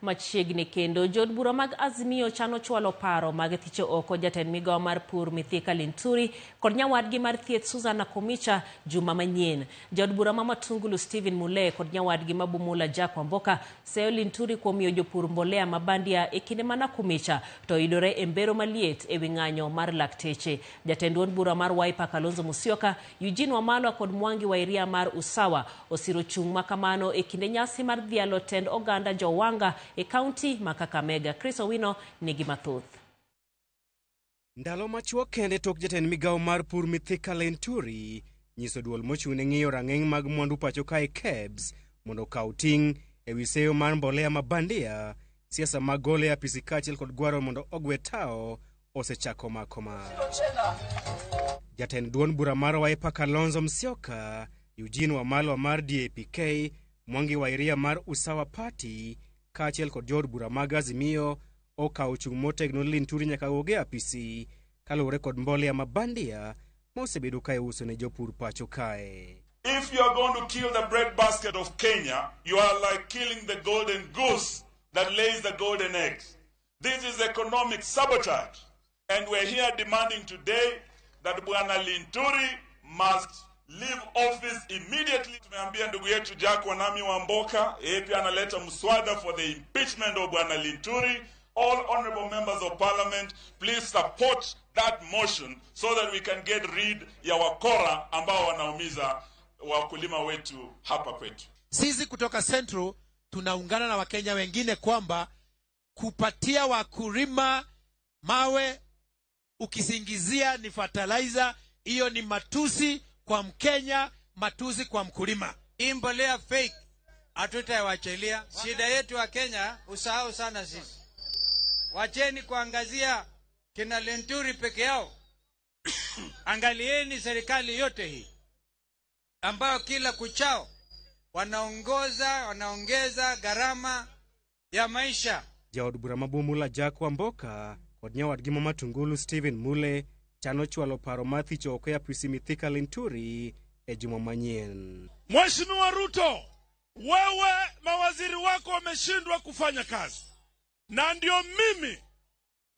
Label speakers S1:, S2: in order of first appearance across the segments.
S1: Machiegni kendo jood bura mag Azimio chano chwalo paro mag thicho oko jatend migawo mar pur Mithika Linturi kod nyawadgi mar thieth Susan Nakhumicha juma manyien. Jaod bura ma Matungulu Stephen Mule kod nyawadgi ma Bumula Jack Wamboka seyo Linturi kuom miyo jopur mbolea ma bandia e kinde ma Nakhumicha to yudore e mbero maliet e wi ng'anyo mar lakteche. Jatend duond bura mar Wiper Kalonzo Musyoka, Eugene Wamalwa kod Mwangi Wa Iria mar Usawa osiro chung' ma kamano e kinde nyasi mar dhialo tend oganda jo-Wanga e kaunti ma Kakamega. Chris Owino nigi mathoth.
S2: Ndalo machuok kende tok jatend migawo mar pur Mithika Linturi nyiso duol mochung' ne ng'iyo rang'eng' mag mwandu pacho kae KEBS mondo okaw ting' ewi seyo mar mbolea ma bandia, siasa mag gole e apisi kaachiel kod gwaro mondo ogwe tawo osechako mako mach. Jatend duond bura mar Wiper Kalonzo Musyoka, Eugene Wamalwa mar DAP-K, Mwangi Wa Iria mar Usawa Party kaachiel kod jood bura mag Azimio okawo chung' motegno ni Linturi nyaka wuog e apisi kaluwore kod mbolea ma bandia ma osebedo ka iuso ne jopur pacho kae.
S3: If you are going to kill the breadbasket of Kenya, you are like killing the golden goose that lays the golden eggs. This is economic sabotage. And we're here demanding today that Bwana Linturi must leave office immediately. Tumeambia ndugu yetu Jack Wanami Wamboka, yeye pia analeta mswada for the impeachment of Bwana Linturi. All honorable members of parliament, please support that motion so that we can get rid ya wakora ambao wanaumiza wakulima wetu hapa kwetu.
S4: Sisi kutoka Central tunaungana na Wakenya wengine kwamba kupatia wakulima mawe ukisingizia ni fertilizer, hiyo ni matusi kwa Mkenya, matusi kwa mkulima.
S5: Hii mbolea fake hatutaiwachilia. Shida yetu wa Kenya usahau sana sisi. Wacheni kuangazia kina Linturi peke yao. Angalieni serikali yote hii ambayo kila kuchao wanaongoza wanaongeza gharama ya maisha.
S2: Jaod bura ma Bumula Jack Wamboka kod nyawadgi ma Matungulu Stephen Mule chano chwalo paro mar thicho oko e apisi Mithika Linturi e juma manyien.
S6: Mheshimiwa Ruto, wewe mawaziri wako wameshindwa kufanya kazi, na ndio mimi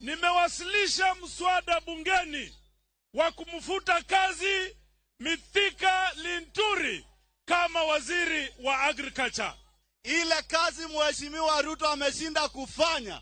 S6: nimewasilisha mswada bungeni wa kumfuta kazi Mithika Linturi kama waziri wa agriculture.
S7: Ile kazi Mheshimiwa Ruto ameshinda kufanya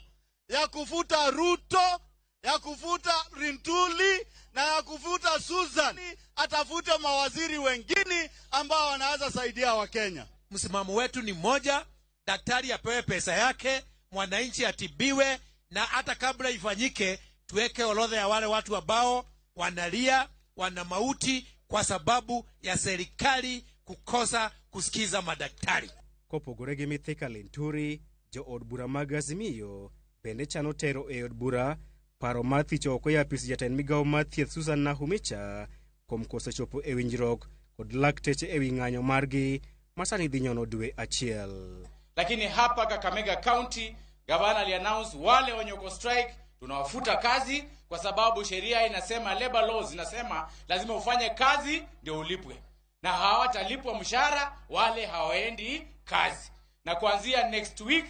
S7: ya kufuta Ruto, ya kufuta Linturi na ya kufuta Susan, atafute mawaziri wengine ambao wanaweza saidia Wakenya.
S4: Msimamo wetu ni moja, daktari apewe pesa yake, mwananchi atibiwe, na hata kabla ifanyike tuweke orodha ya wale watu ambao wanalia, wana mauti kwa sababu ya serikali kukosa kusikiza madaktari.
S2: Kopogore gi Mithika Linturi, jood bura mag Azimio bende chano tero e od bura paro mar thicho oko e apis jatend migawo mar thieth Susan Nakhumicha kuom koso chopo e winjruok kod lakteche e wi ng'anyo margi ma sani dhi nyono dwe achiel.
S5: Lakini hapa Kakamega County gavana aliannounce wale wenye uko strike tunawafuta kazi, kwa sababu sheria inasema, labor laws inasema lazima ufanye kazi ndio ulipwe, na hawatalipwa mshahara wale hawaendi kazi. Na kuanzia next week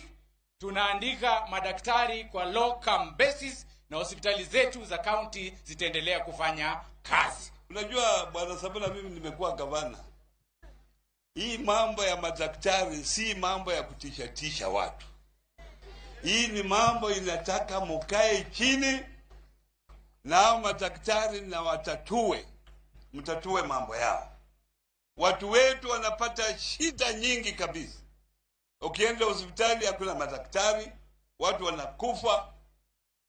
S5: tunaandika madaktari kwa locum basis, na hospitali zetu za county zitaendelea kufanya kazi.
S8: Unajua Bwana Sabula, mimi nimekuwa gavana. Hii mambo ya madaktari si mambo ya kutishatisha watu. Hii ni mambo inataka mukae chini na hao madaktari na watatue, mtatue mambo yao. Watu wetu wanapata shida nyingi kabisa. Ukienda hospitali hakuna madaktari, watu wanakufa,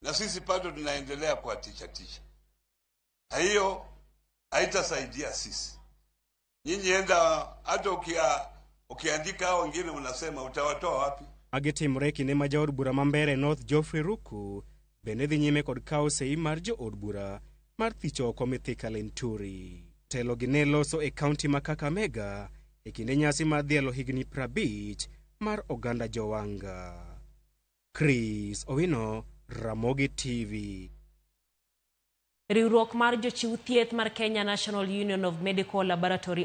S8: na sisi bado tunaendelea kuwatishatisha. Hiyo haitasaidia sisi. Nyinyi enda hata ukiandika hao wengine unasema utawatoa wapi?
S2: Magi timore kinde ma jaod bura ma Mbeere North Geoffrey Ruku bende dhi nyime kod kawo sei mar jood bura mar thicho oko Mithika Linturi. Telo gi ne loso e kaunti ma Kakamega e kinde nyasi mar dhialo higni 50 mar oganda Jowanga. Chris Owino, Ramogi TV.
S1: Riwruok mar jochiw thieth mar Kenya National Union of Medical Laboratory